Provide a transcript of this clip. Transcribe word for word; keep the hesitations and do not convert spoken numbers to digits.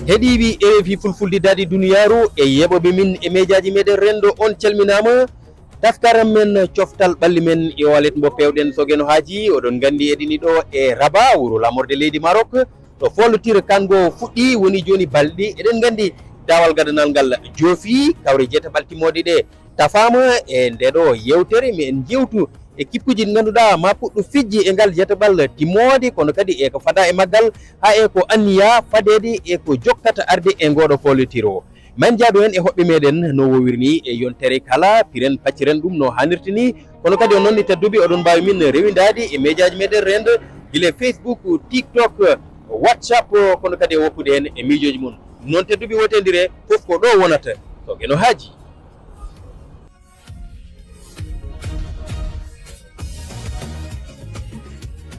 Heɗiiɓe R F I Fulfulde daɗi duniyaaru e yeɓoɓe min e mejaaji meɗen renndo, on calminaama. Taskaram men coftal ɓalli men e walet mbo pewɗen sogeno haaji, oɗon nganndi eɗini ɗo e Rabat, wuro lamorde leydi Maroc, ɗo foolotire kango fuɗɗi woni jooni balɗi. Eɗen nganndi daawal gadanal ngal joofi, kawre jeetaɓal timmoɗe ɗe tafaama e nde ɗo yewtere. Mi en jewtu e kippuji ɗi ngannduɗaa ma puɗɗu fijji e ngal jeetaɓal timmoode, kono kadi e ko fada e maggal, haa e ko anniya fadeede e ko jokkata arde e ngooɗo foolotiro. Men jaadu heen e hoɓɓe meɗen no wowiri ni e yontere kala, piren pacciren ɗum no hanirta ni. Kono kadi on noon ni tedduɓe, oɗon mbaawi min rewindaade e mejaaji meɗen renndo, gila e Facebook, TikTok, WhatsApp, kono kadi e woppude heen e miijooji mum. Noon tedduɓe, wotendire fof ko ɗo wonata, ko geno haaji.